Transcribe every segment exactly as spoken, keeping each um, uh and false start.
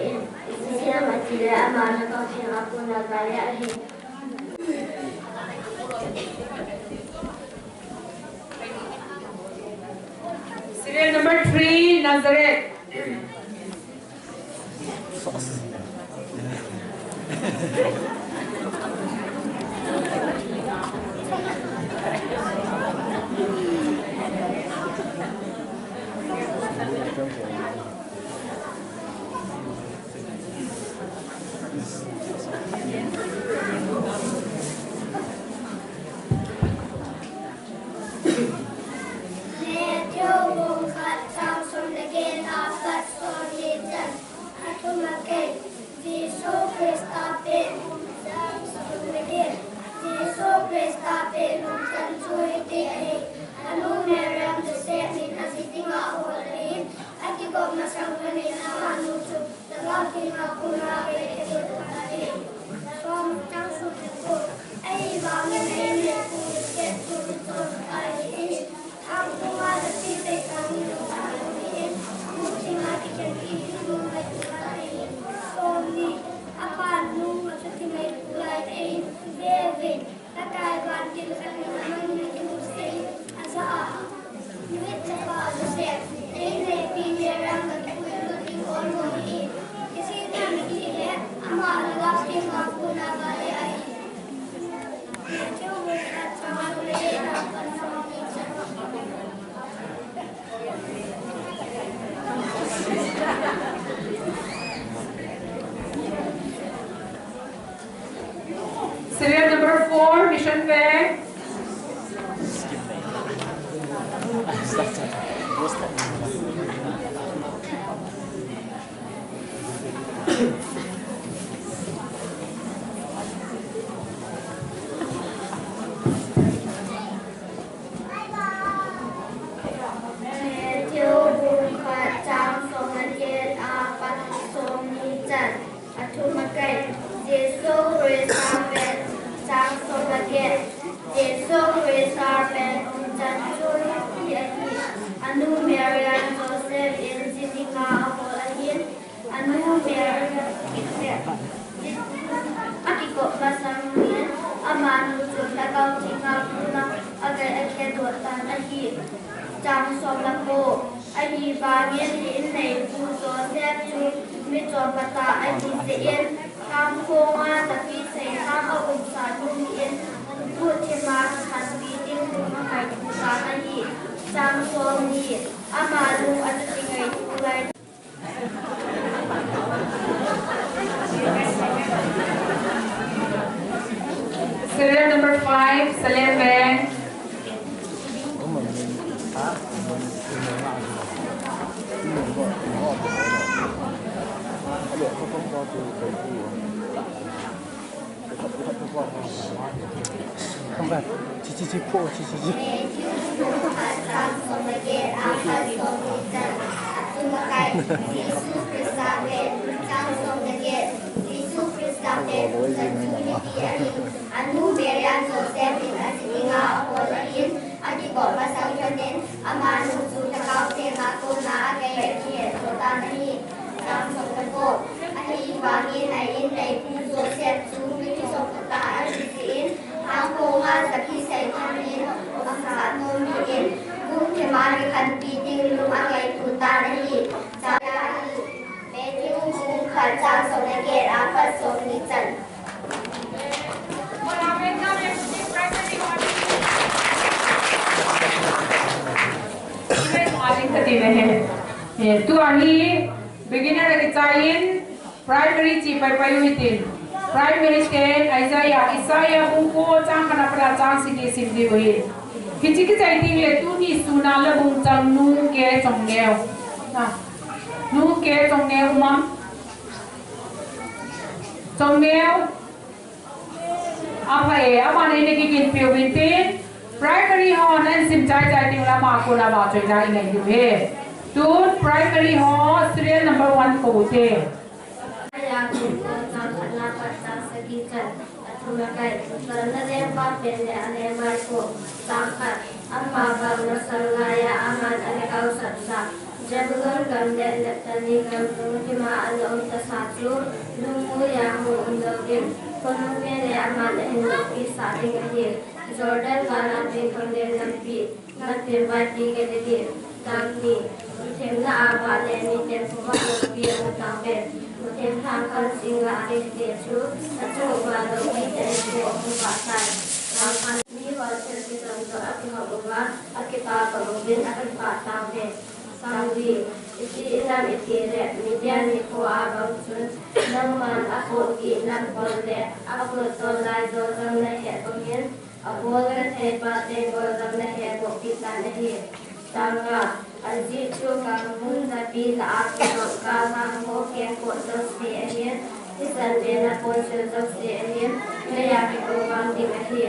ahin, ipi jeh ham itile ama Lhagao Theng a kona gaiya ahi. Serial number three, Nazareth. Lungchan chu hiti ahi, anu Mariam Joseph in aji dinga ahol ahin, akigop masang lhonin amanu chu Lhagao Theng a kona agai ahi. Som, chang som le ko. Ahivangin a-in le apu Joseph chu michonpatah ahin, thangphunga japi seithang in ahin, guhthima kikhenpi ding lung angaito tan ahi. Som ni. Amanu achuti ngaito lai ahin, veuvin, Pakai vantil khat in amanu thu asei, ajah a, David chapa Joseph, nei neipi Mariam kakipuilut ding ol mo ahi. Ijeh inem itile ama Lhagao Theng a kona agai ahi. Matthew bung khat chang som le get a pat som ni chan. Serial number four, Mission Bank. Matthew bung khat chang som le get a pat som ni chan. Athum akai. Jesu Christa pen. Chang som le get. Jesu Christa pen umchan chu hiti ahi. Anu Mariam Joseph in ji dinga ahol ahin, anu Mariam Joseph in akigop masang in amanu chu Lhagao Theng a kona agai akhehdoh tan ahi. Chang som le ko. Ahivangin a-in le apu Joseph chu michonpatah ahi jeh in, thangphunga japi seithang aumsah lhonin, guhthima kikhenpi ding lung angaito tan ahi. Chang som ni. Amanu achuti ngaito lai. Serial number five, Salem Bank. Chi, chi, chi, pho, chi, chi, chi. Matthew bung khat chang som le get a pat som ni chan. Athum akai. Jesu Christa pen. Chang som le get. Jesu Christa pen umchan chu hiti ahi. Anu Mariam Joseph in aji dinga ahol ahin, akigop masang lhonin amanu chu Lhagao Theng a kona agai akhehdoh tan ahi. Chang som le ko. Ahivangin a-in le apu Joseph chu michonpatah ahi jeh in, thangphunga japi seithang in aumsah lhonin, guhthima kikhenpi ding lung angaito tan ahi. Chang ahi. Matthew bung khat chang som le get a pat som ni chan. Eh, tua hi beginner a kichai in primary chi pai pai u hitin. Primary ten Isaiah, Isaiah bung ko chang khat a pat a chang sagi sim diu ahi. Hiche kichai teng le tuni sun a la bung chang nu ke chong neo. Ah. Nu ke chong neo um am? Chong neo. Apha e, aman eina kiginpi uvin tin. Primary ho nan sim chai chai teng le ama kona vahchoina inei diu ahi. Tun primary ho serial number one kou te. Isaiah bung ko chang khat na pat chang sagi chan. Athum akai. Cholna lengpa pen le alemai ko. Chang khat. Ama vang masang laiya aman ana kaosapsa, Zebulun gam le Naphtali gam lungthima ana umtasa chu, lungmuiya hung umlouvin, khonung pen le aman ahin loupisah ding ahi. Jordan gal a tengkham le lampi, gamthip vaipi Galilee. Chang ni. Themna a vah le miten phuba loupi aum tauve. Themna khan sing a ahi ti chu, achung uva loupite ahi ti ahung vah tai. Chang khat. Miho thil kijom toh akihop uva, akipah pah uvin akipah tauve. Chang li. Iti inam itile, Midian nikho a bang chun, nangman apohgih nabol le, akhut toh laijo jong nahet bangin, abol nathei pa tenggol jong nahe bohpi tan ahi. Chang nga. Ajeh chu kanghun japi lah a kidong galhang ho kengkoh jouse ahin, thisan le naponsil jouse ahin, meiya kikou vang ding ahi.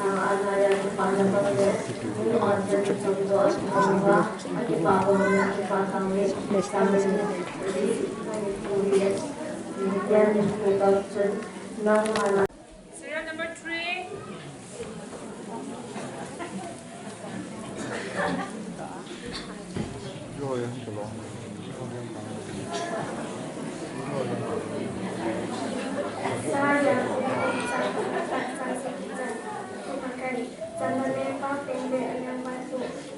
Serial number three.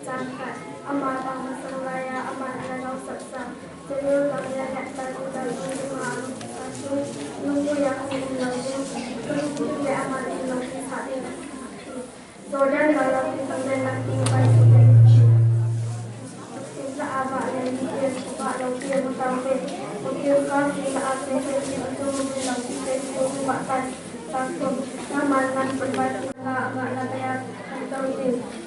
Chang khat, ama vang masang laiya, aman ana gaosapsa. Zebulun gam le Naphtali gam lungthim a aumsa chu, lungmuiya hung umlou ding, lungthim le aman umlou ding sah ding ahi. Jordan gal lampi khang le lampi vai chu ding. Lungthim lah a vah le mite phuba loupi amu tauve. Lungthim kha sila a cheng cheng ding a chu, lungthim lampi te chu hung vah tai. Chang thum, Naaman namtin vai chu la a vah la taiya.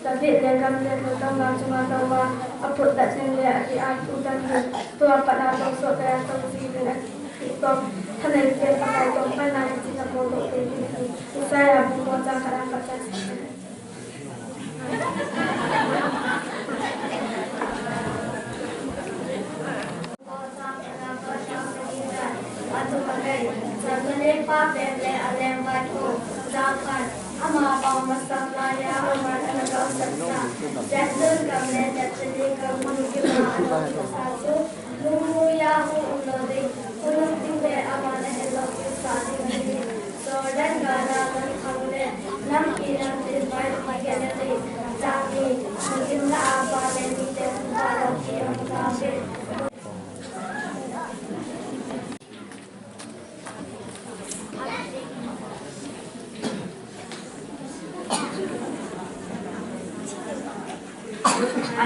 David le gam le thotong gam chunga tou a, aphutdat ding le adih a thutan ding, tua pat a tou soh taiya tou ji ding ahi toh, thanei pen Pakai toh panna le chihna boldoh te ding ahi. Isaiah bung ko chang khat a pat chang sagi. Chang khat, Chang khat, ama vang masang laiya, aman ana gaosapsa. Zebulun gam le Naphtali gam lungthim a aumsa chu, lungmuiya hung umlou ding, lungthim le aman ahet lou ding sah ding ahi. Jordan gal a lampi khang le, lampi namtin vai chu ding ahi. Chang ni, lungthim lah a vah le mite phuba loupi amu tauve.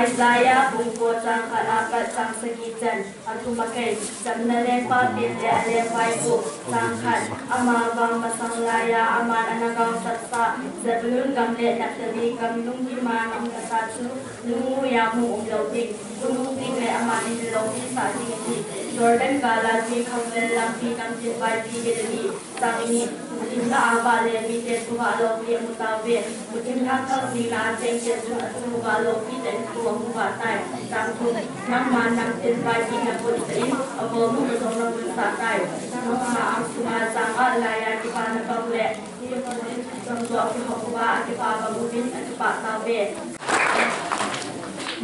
Isaiah bung ko chang khat a pat chang sagi chan, athum a kei, chamna lengpa pen le alengvaipo. Chang khat, ama vang masang laiya, aman ana gaosapsa. Zebulun gam le Naphtali gam lungthim a aumsa chu, lungmuiya hung umlou ding, lungthim le aman umlou ding sah ding ahi. Jordan gal a tui khang le lampi namtin vaipi Galilee. Chang ni, lungthim lah a vah le mite phuba loupi amu tauve. Lungthim thangthang sila a cheng cheng ding a chu phuba loupi tah in thu ahung vah tai. Chang thum, Naaman namtin vaipi napunsah in, abolnu jong napunsah tai. Noah angsunga chang a laiya kipana bang le,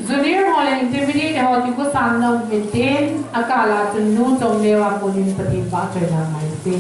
Junior ho le intermediate ho kikosam nom uvintin, akal a chun nu Chongneo a konin Pathen vahchoina ngai ute.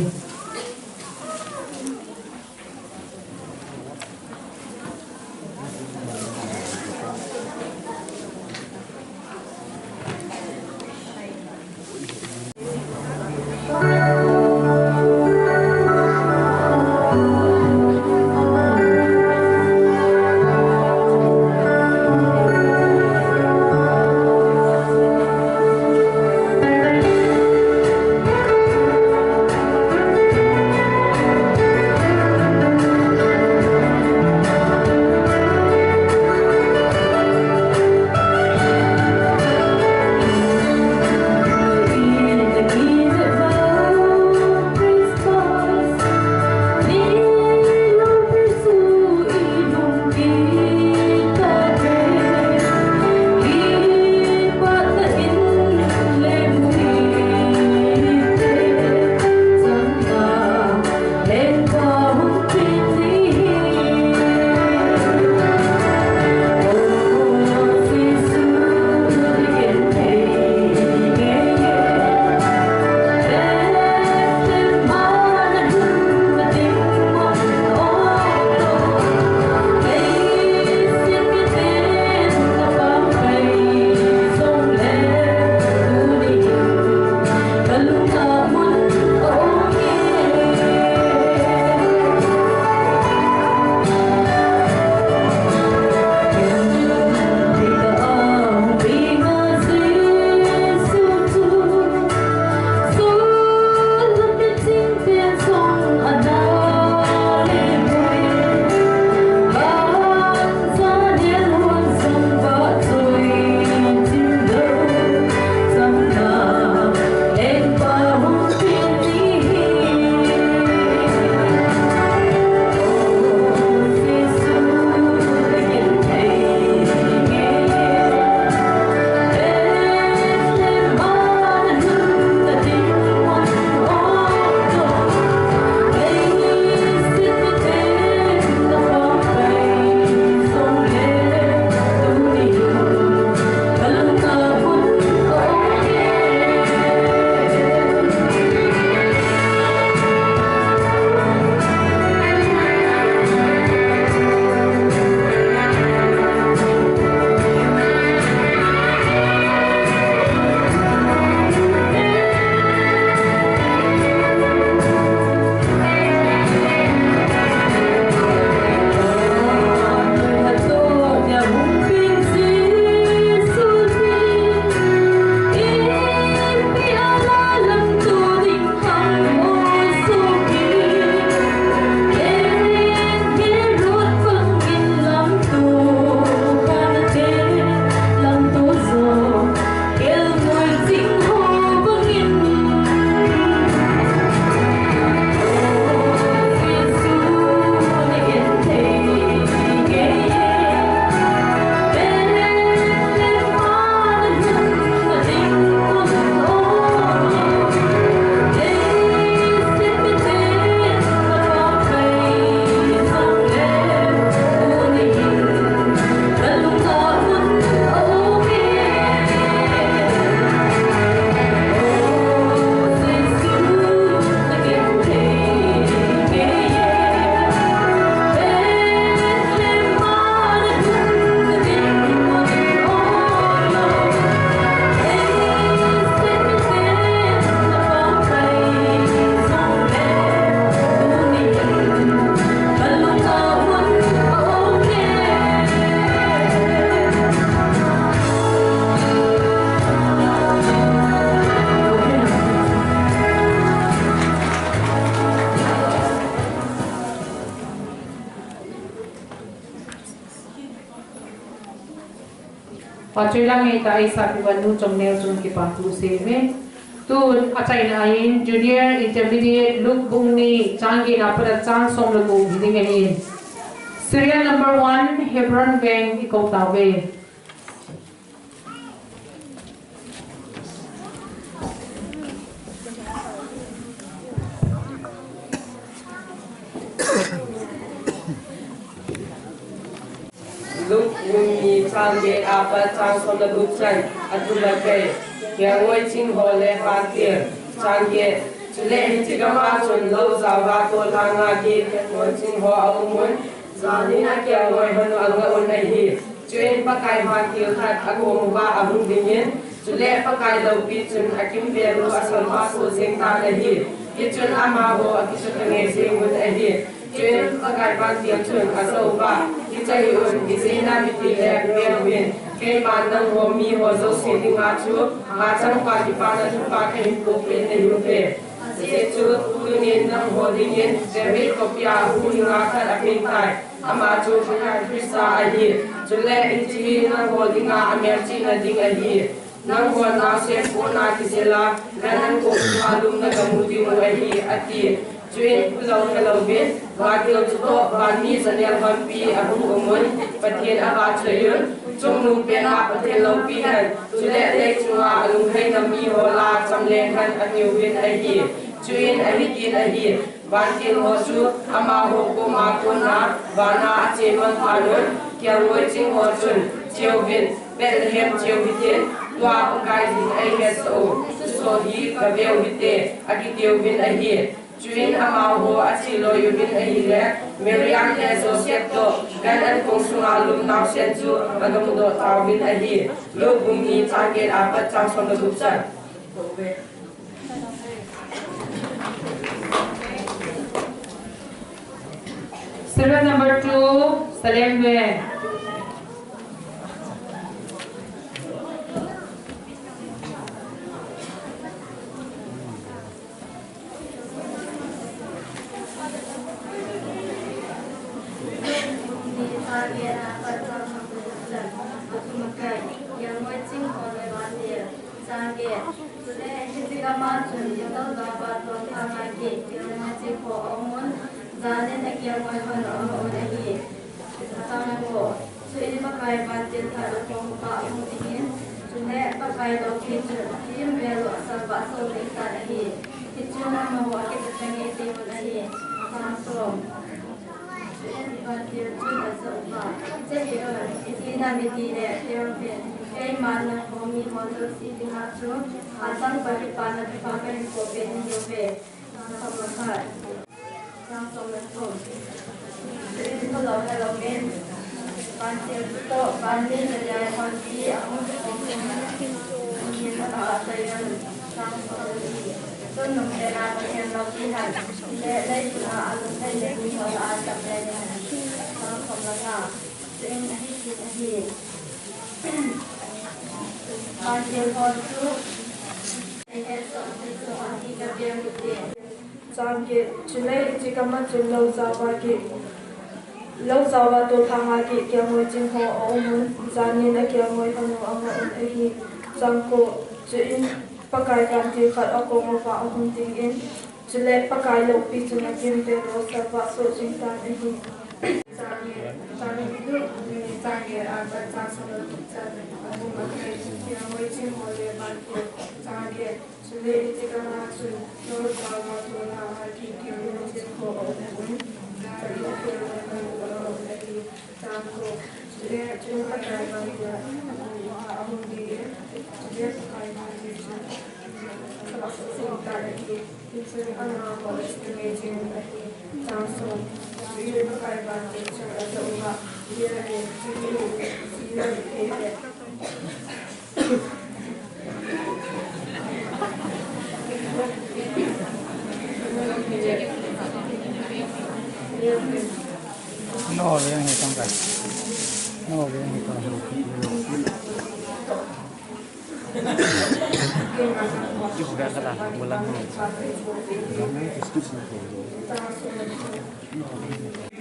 Pachui lang ei ta ei sa pi ban nu chom neo chom ki pa tu se me. Tu a chai na in junior intermediate Luke bung ni chang get a pat a chang som le gup hi ding ahi. Serial number one, Hebron Veng i ko ta ve. Luke bung ni chang get a pat chang som le gup chan, a thum a kei, Kelngoi ching ho le vantil, chang get. Chule hiche gam a chun lou jao va tolhang a ki kelngoi ching ho a um un, jan in a kelngoi hon u a nga un ahi. Chuin Pakai vantil khat a kom uva a hung ding in, chule Pakai loupi chun a kimvel u a salvah soh jeng tan ahi. Hichun amaho a kicha ta ngei jeng un ahi. Chuin Pakai vantil chun a jou uva, kicha hih un, ijeh inem itile ve uvin, keiman nangho miho jouse dinga chu, hachangpa kipana thupha kahin pohpeh nahiuve. Ajeh chu, tunin nangho dingin David khopia huhhing a khat apeng tai. Ama chu Pakai Christa ahi. Chule hiche hi nangho dinga amelchihna ding ahi. Nangho naosen pon a kijel a, gan an kong sunga lum na gamu diu ahi, ati. Chuin phulou helouvin, vantil chutoh vanmi janel honpi a hung um un, Pathen a vahchoi un, chungnung pena Pathen loupi hen, chule leichunga alungheina miho la chamleng hen atiuvin ahi. Chuin ahitin ahi, vantil ho chu amaho koma kona vana ache mang phat un, kelngoi ching ho chun, cheuvin, Bethlehem cheu hitin, tua Pakai hin eihetsah u, chusoh hi gaveu hite, akitiuvin ahi. Chuin amaho ache loi uvin ahile, Mariam le Joseph toh, gan an kong sunga lum naosen chu agamudoh tauvin ahi. Luke bung ni chang get a pat chang som le gup chan. Serial number two, Salem Veng. Chule hiche gam a chun lou jao va tolhang a ki kelngoi ching ho a um un, jan in a kelngoi hon u a nga un ahi. Chang ko, chuin Pakai vantil khat a kom uva a hung ding in, chule Pakai loupi chun a kimvel u a salvah soh jeng tan ahi. Hichun amaho a kicha ta ngei jeng un ahi. Chang som. Chuin vantil chun a jou uva, kicha hih un, ijeh inem itile ve uvin, keiman nangho miho jouse dinga chu, hachangpa kipana thupha kahin pohpeh nahiuve. Chang som le khat. Chang som le thum. Chuin phulou helouvin, vantil chutoh vanmi janel honpi a hung um un, Pathen a vahchoi un. Chang som le li. Chungnung pena Pathen loupi hen, chule leichunga alungheina miho la a chamleng hen. Chang som le nga. Chuin ahitin ahi, vantil ho chu eihetsah u, chusoh hi gaveu hite. Chang get. Chule hiche gam a chun lou jao va ki, lou jao va tolhang a ki kelngoi ching ho a um un, jan in a kelngoi hon u a nga un ahi. Chang ko. Chuin Pakai vantil khat a kom uva a hung ding in, chule Pakai loupi chun a kimvel u a salvah soh jeng tan ahi. Chang get. Chang get. Chang get a pat chang som le gup chan, a thum a kei, kelngoi ching ho le vantil. Chang get. Chule hiche gam a chun lou jao va tolhang a ki kelngoi ching ho a um un, jan in a kelngoi hon u a nga un ahi. Chang ko. Chule chuin Pakai vantil khat a kom uva a hung ding in, chule Pakai vantil chun a salvah soh jeng tan ahi. Hichun amaho a kicha ta ngei jeng un ahi. Chang som. Chuin Pakai vantil chun a jou uva, Hiche hi, hiche hi, No, veng hi tong kai. No, veng hi tong.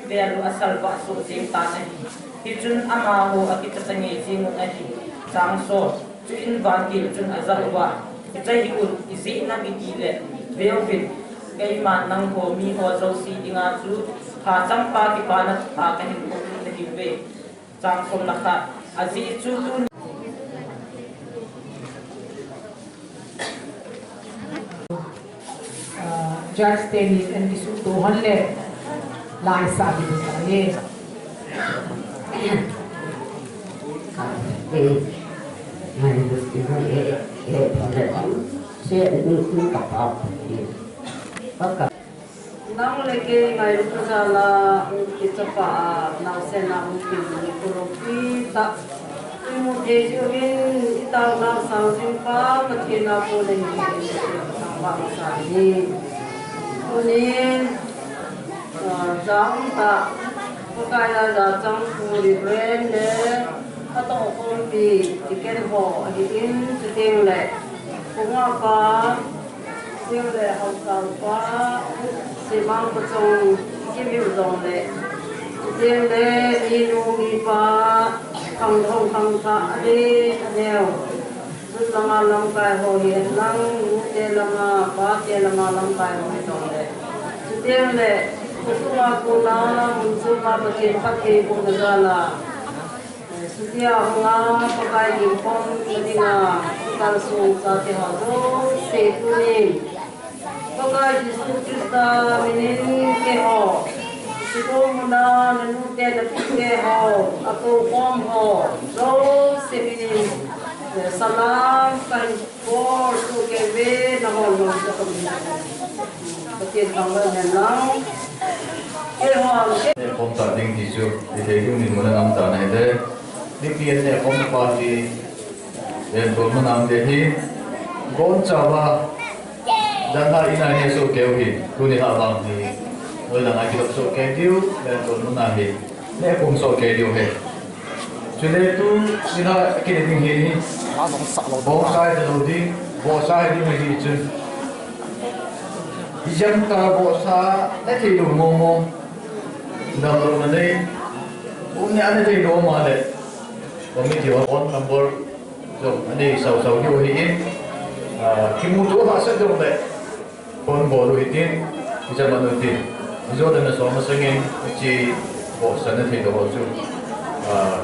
Vel u a salvah soh jeng tan ahi. Hichun amaho a kicha ta ngei jeng un ahi. Chang so, chuin vantil chun ajah uva, kichai hih un, ijeh inem itile, veuvin, keiman nangho miho jouse dinga chu, hachangpa kipana thupha kahin boh nahiuve. Chang som le khat, ajeh chu tuni Ah, Judge Dennis and Bisu to hon le lai sa bi sa ye. Ngai lu ti hon e, e, pa le bang. Se ni ni ka pa. Paka. Nang le kei ngailut jal a, um, kichapa a, naosen a, um, kin ni kuro pi ta. Imu thei jeh uvin, itaona sang jing pa, Pathen a kon ahi, sangba masa hi. Tunin, ah, jam ta, Pakai a jachang pu Reverend le, atoh khompi, Deacon ho, ahin, chuteng le, Pungapa, Chuteng le haosa upa, Semang Pachong, Kimiu jong le. Chuteng le, minu mipa, khangthong khangthah, ale, aneo. Jut langa lamkai ho hi henlang, nute langa, pate langa lamkai ho hi jong le. Chuteng le, khosung a kona, mun chunga Pathen phatthei bohna jal a. Sutia hung a, Pakai lim khom na dinga, kalsong chate ho jouse tunin. Pakai Jesu Christa minin keiho, Shillong muna, nanute napite ho, akou khom ho, jouse minin, salam kahin Paul, tu kei ve, nahon lom sa kami. Pathen thangvah in hen lang. Kei ho ang kei. Nekhom ta ding ti chu, ithei ding dinmun a um ta nahile. Mipi in nekhom pa hi, lentol mun a um te hi. Gonchauva, dan ha in a ne soh kei u hi, tuni ha vang hi. Noi langa kidop soh kei diu, lentol mun a hi. Nekhom soh kei diu hi. Chule tu, nila kine ding hi. Bongsa hi lou ding, bongsa hi ding hi chun. Ijang ta bongsa, ne thei lou mong mong. Dam lou na nei. Um ne ane thei lou ma le. Committee ho phone number jong ane sau sau diu hi in. Ah, kimuto hahsa jong le. Phone bol u hitin, ijat man u hitin. Ijat dan a som masangin, hiche bongsa na thei lou ho chu. Ah,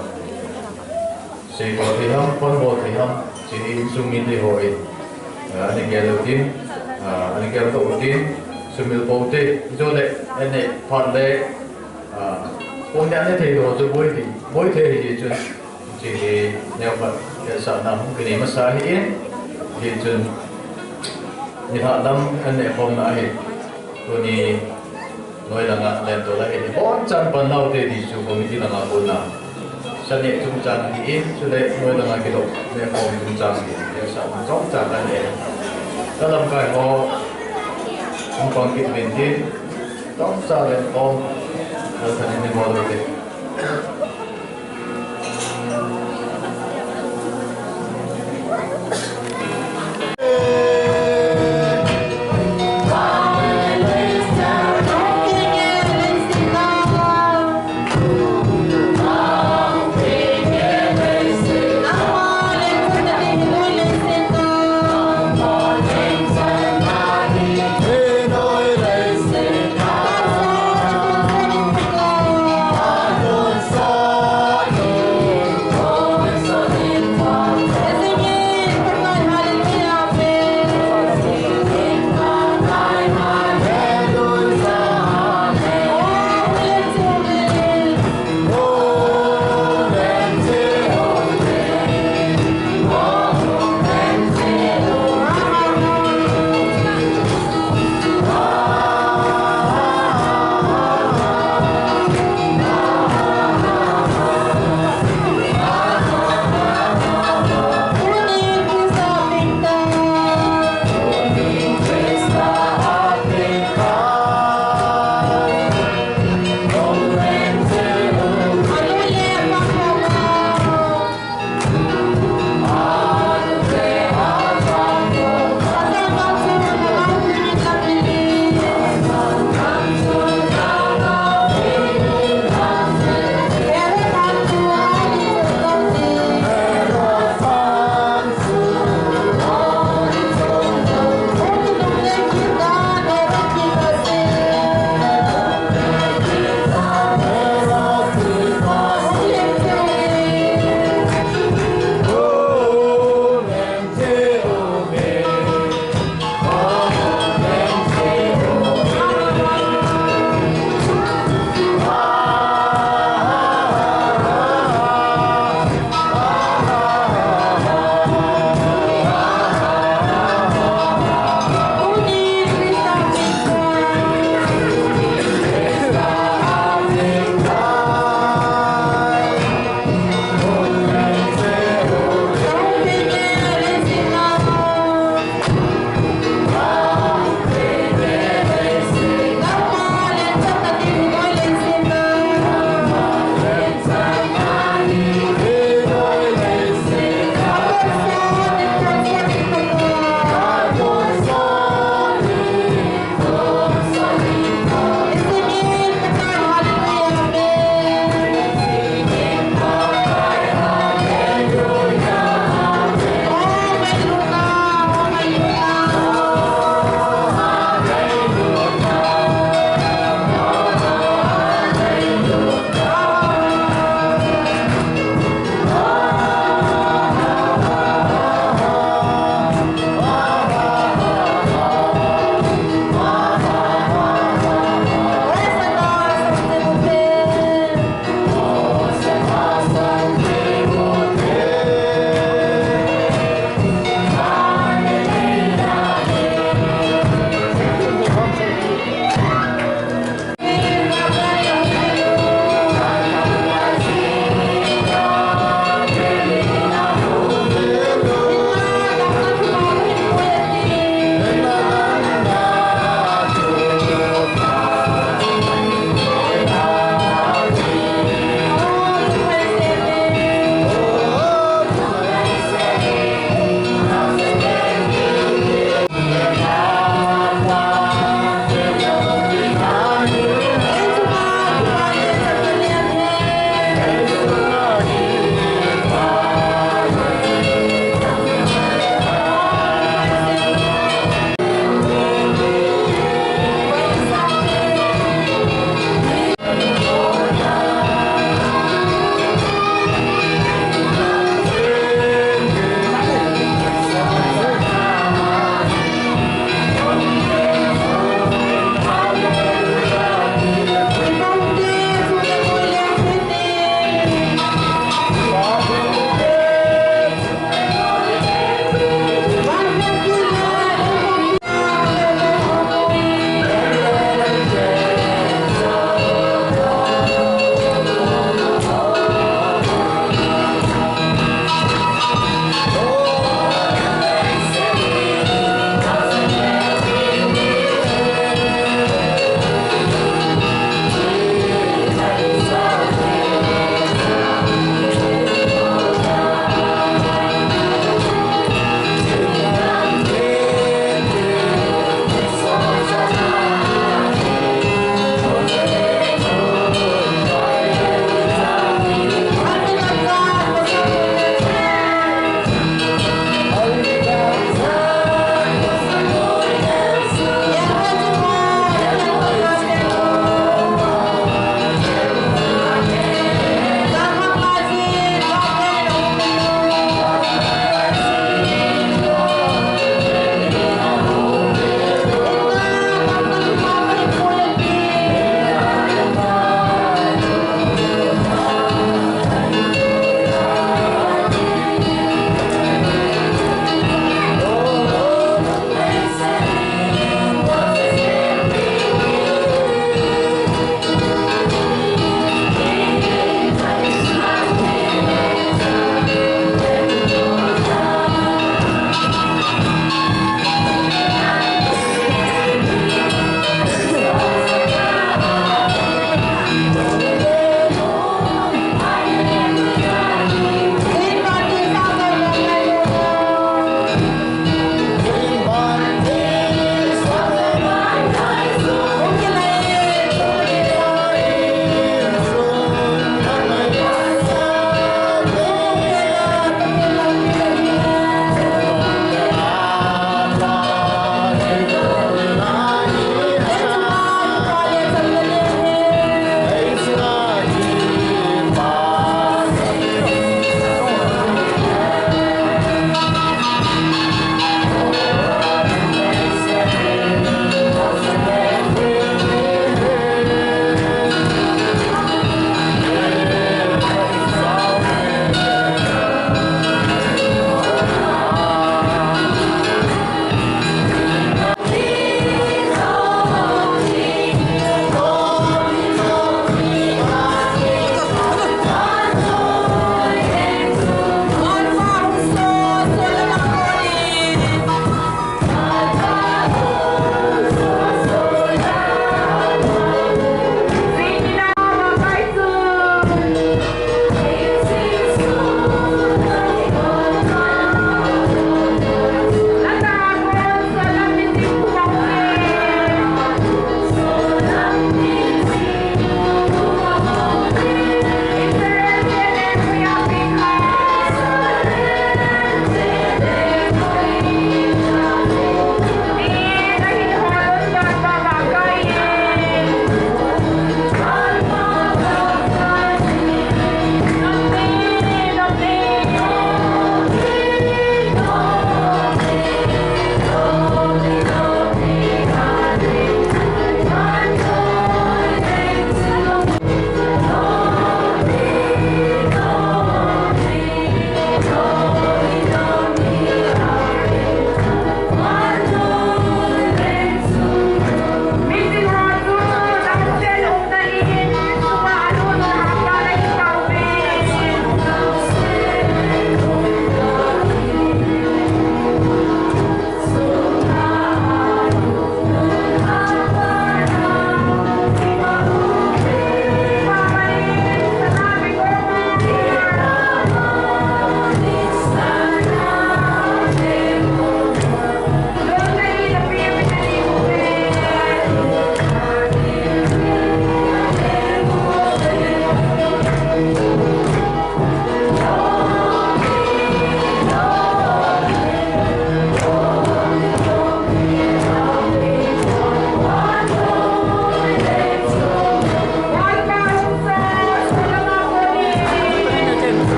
sei bol thei ham, phone bol thei ham, hiche hi insung mite ho in. Ah, ani gel u hitin, ah, ani gel u hitin, sumil pou te, ijat le, ani phat le, ah, phone le ani thei lou ho chu boi thei, boi thei hi chun. Hiche hi neokhat hetsahna hung kinei masa ahin, hichun nilhah lam kan nehkhomna ahi. Tuni noi langa lentol ahi. Abonchan pan naote ti chu committee langa kona sa neh chungchang ahin, chule noi langa kidop nehkhom chungchang ahin, hetsahna chomcha kan nei. Ka lamkai ho hung pang kit uvin tin, chomcha lentol, Lalthanin nei bol ute.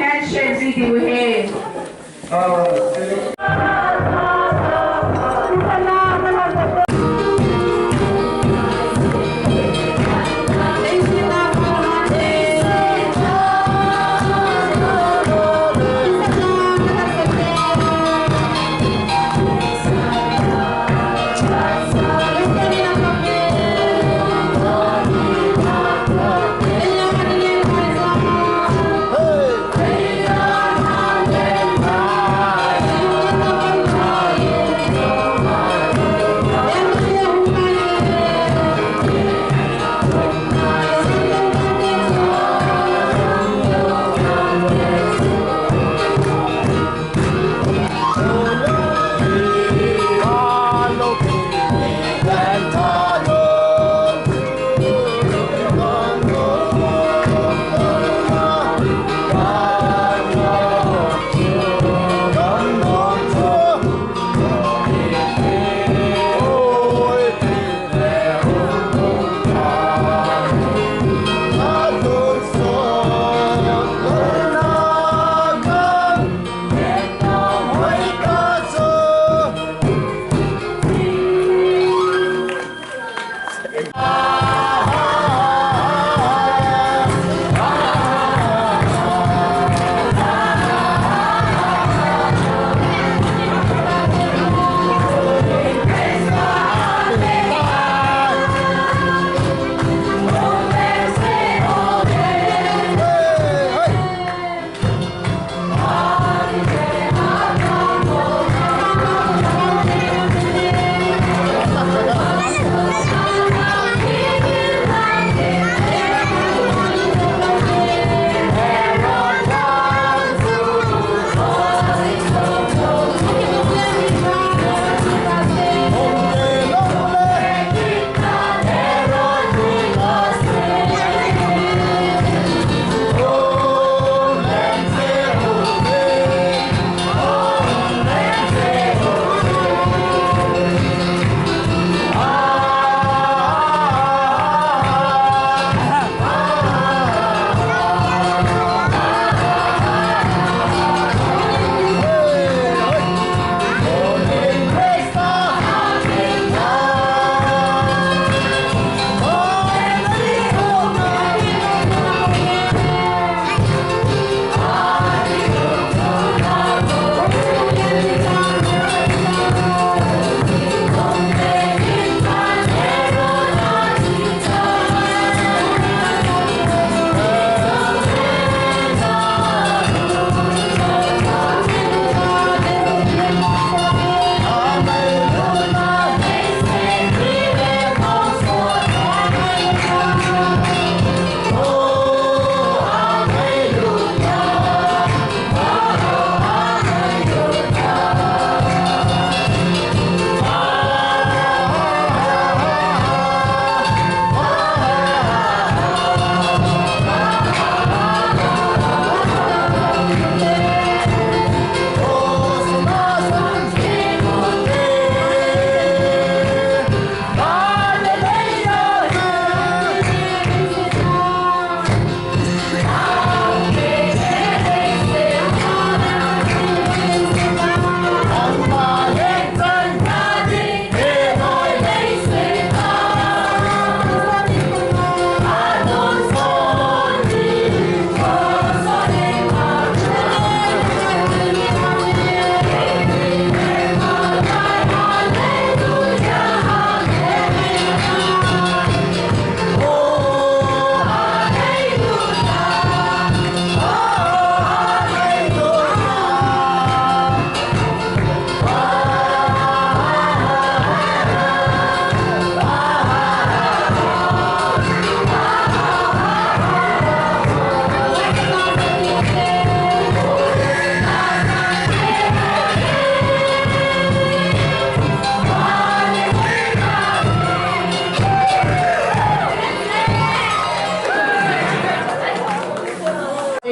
Handshake video hai.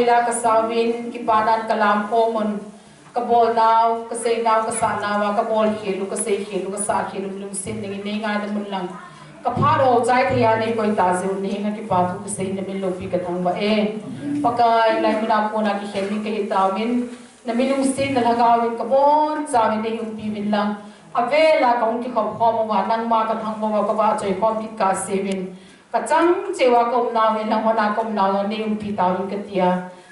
Ila ka sauvin, kipanan ka lam khomun, ka bolnau, ka seinau, ka sahnau a, ka bol khel u, ka sei khel u, ka sah khel u, lungset dingin nei ngaidam un lang. Ka phat ho chai thei a nei koi ta jeh u na henga kipa thu kasei, na min loupi ka thangvah e. Pakai, hilai muna kona kikhen mi kahi tauvin, na min lungsetna lhagao in ka bonchauvin nei umpi uvin lang. Avel a ka hung kikhop khom uva, nangma ka thangvah uva, ka vahchoi khom kit kahse uvin. Ka chang cheh uva ka umnau hin lang, hon a ka umnau jong nei umpi tauvin kati a.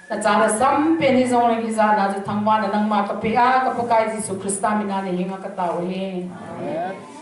Na cha lhasam pen hi jong lang hijat na chu thangvahna nangma ka pe a, ka Pakai Jesu Christa min a na henga ka tao e. Amen.